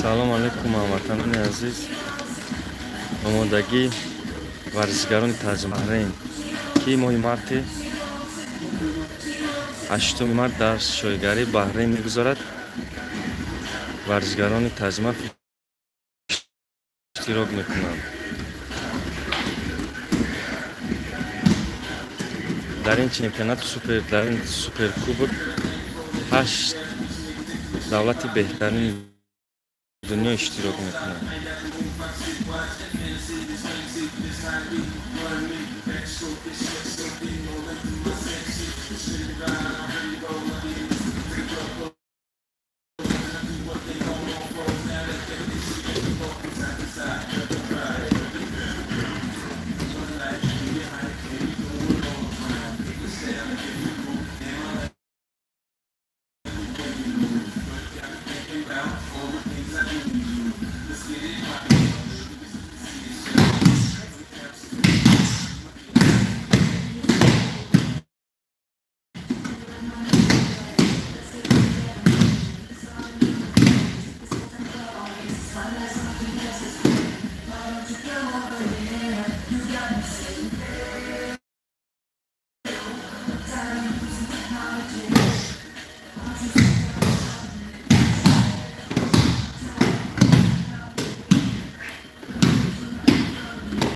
Салом алейкум, ҳамватанони азиз. Омодагии варзишгарони Таҷбаҳрейн, ки моҳи марти, 8 март дар шоҳигарии Баҳрейн мегузарад. Варзишгарони Таҷмаф иштирок мекунанд дар ин чемпионату супер, дар ин суперкубок. Ҳашт давлати беҳтарини дунё иштирок мекунанд.